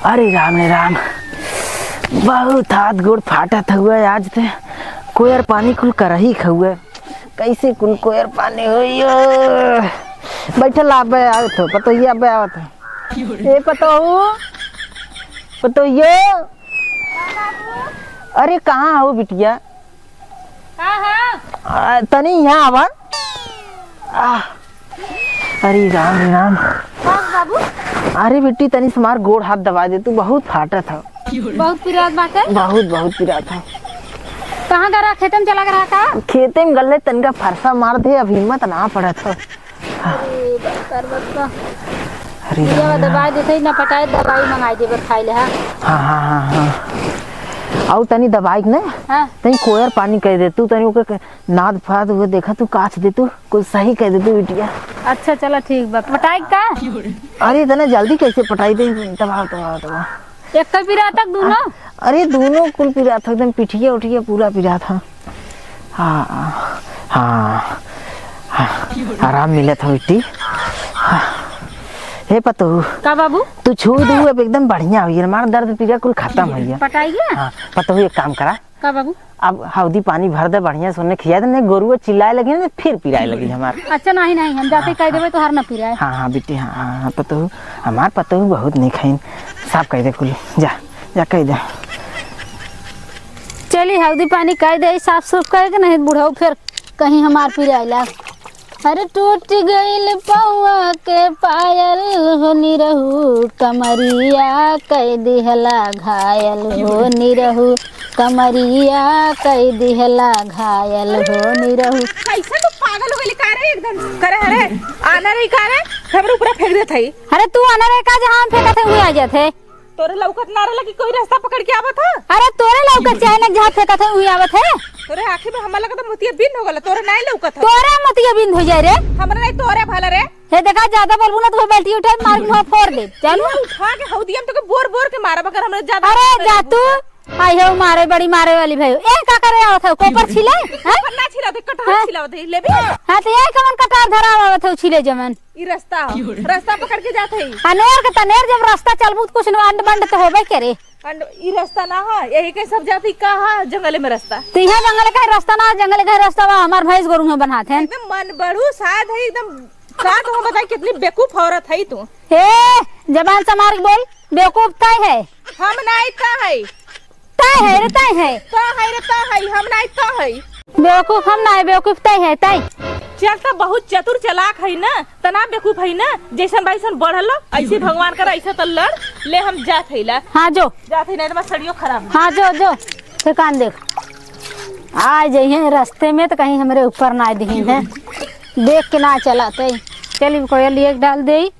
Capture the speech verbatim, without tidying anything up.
अरे राम रे राम, बहुत हाथ गोड़ फाटत हुआ आज ते। कोयर पानी कुल करही खउए, कैसे कुल कोयर पानी होइयो। बैठल आबे आवत हो, पतोहिया आबे आवत हो। ए पतोहू, पतोहियो, अरे कहाँ हो बिटिया? हाँ, हाँ। आ, तनी यहाँ आवा। आ, अरे राम रे राम। हाँ बाबू। अरे बिट्टी, तनी से हमार गोड़ हाथ दबा दे, तू बहुत फाटत ह। बहुत पिरात बाटे? बहुत, बहुत पिरात ह। कहाँ गा रहा? खेते में चला गा रहा का? खेते में गल्ले तनका फरसा मार दे, अब हिम्मत ना पड़त ह। अरे बक्कर बक्कर। अरे ये राम। दवाई देते ही ना पटाए, दवाई मंगाई देबे खाई ले, हाँ। हाँ, हाँ, हाँ, हाँ। और तनी दवाई के ना, हाँ। तनी कोयर पानी कह दे तू, तनी ओके नाद फाद हुए देखा तू, काछ दे तू, कुछ सही कह दे तू बिटिया। अच्छा चला ठीक बा, पटाई का? अरे इतना जल्दी कैसे पटाई दे, दबाओ, दबाओ, दबाओ। एक तो पिरात ह दोनों? अरे दोनों कुल पिरात ह, एकदम पिठिया उठिया पूरा पिरात ह। हाँ, हाँ, हाँ, आराम मिलत ह बिट्टी। हाँ। हे पतोहू। का बाबू? तू छू दू, अब एकदम बढ़िया होइए, हमार दर्द पीरा कुल खत्म होइए। पटाइए? हाँ, पतोहू एक काम करा। का बाबू? अब हौदी पानी भर दे, बढ़िया से उन्हें खिया दे, नहीं गोरुआ चिल्लाए लगी ना, फिर पिराए लगी हमार। अच्छा, नहीं, नहीं, हम जाते कह देबे, तोहार ना पिराए। हाँ, हाँ, बिट्टी, हाँ, हाँ, हाँ, पतोहू, हमार पतोहू बहुत निक हईन, साफ कह दे कुल, जा, जा कह दे। चली, हौदी पानी कह दे, साफ सूफ कह के, नहीं बुढ़ऊ फिर कहीं हमार पिराए लाग। अरे टूट गइल पौआ के पायल हो निरहू, कमरिया कइ दिहला घायल हो निरहू, कमरिया कइ दिहला घायल हो निरहू। कैसे तू पागल हो गइली का रे एकदम? करे, अरे आना रही का रे, हमरे ऊपर फेंक देत हई। अरे तू आना रहे का, जहाँ हम फेंकत है, वहीं आ जात है। तोरे लौकत ना रहला कि कोई रास्ता पकड़ के आवत ह? अरे तोरे लौकत चाहे ना, जहाँ फेंकत है वही आवत है। तोरे आँखी में हमरा लगत मोतिया बिंद हो गला, तोरे नाहीं लौकत ह। तोरे मोतिया बिंद हो जाए रे। हमरा नाहीं, तोरे भला रे। हे देखा, ज्यादा बोलबू ना तो बेल्टी उठा मार के मुँह फोड़ दे। चल। ये उठा के हौदिया में तोके बोर बोर के मारब अगर हमरा ज्यादा अरे बोलबू जा तो। तू। आई हो मारे, बड़ी मारे वाली भाई। ए का करे आवत है? कोपर छिले? हैं? कोपर ना छिला दे, कटहर हाँ? छिला दे, लेबे? हाँ तो ये कमन कटार धरा आवत है छिले जमन? ई रास्ता हो। रास्ता पकड़ के जात हई। अनेर के तनेर जब रास्ता चलबू त कुछ न अंड बंड त होबे करे। अंड, ई रास्ता ना ह, यही के सब जात हई का ह, जंगल में रास्ता। त इहाँ जंगल का रास्ता ना, जंगल का रास्ता बा, हमार भैंस गोरू में बन्हात हैं। एकदम मन बढ़ू साध है, एकदम का तुम बताई कितनी बेवकूफ औरत है तू। ए, जबान संभार के बोल, बेवकूफ तय है। हम नाहीं त है। तय है रे, तय है। त है रे, त है, हम नाहीं त है। बेवकूफ हम नाहीं, बेवकूफ तय है, तय। चल त बहुत चतुर चालाक है ना, तना बेवकूफ है ना, जैसन बाइसन बढ़ल लो, ऐसे भगवान कर ऐसे त लड़ ले, हम जात है ला। हाँ जो। जात है ना, तो सड़ियो खराब है। हाँ जो, जो, ठिकान देख। आ जइहे रास्ते में त कहीं हमरे ऊपर ना दिहिन है, देख के ना चलत है। चल कोयल एक डाल दे।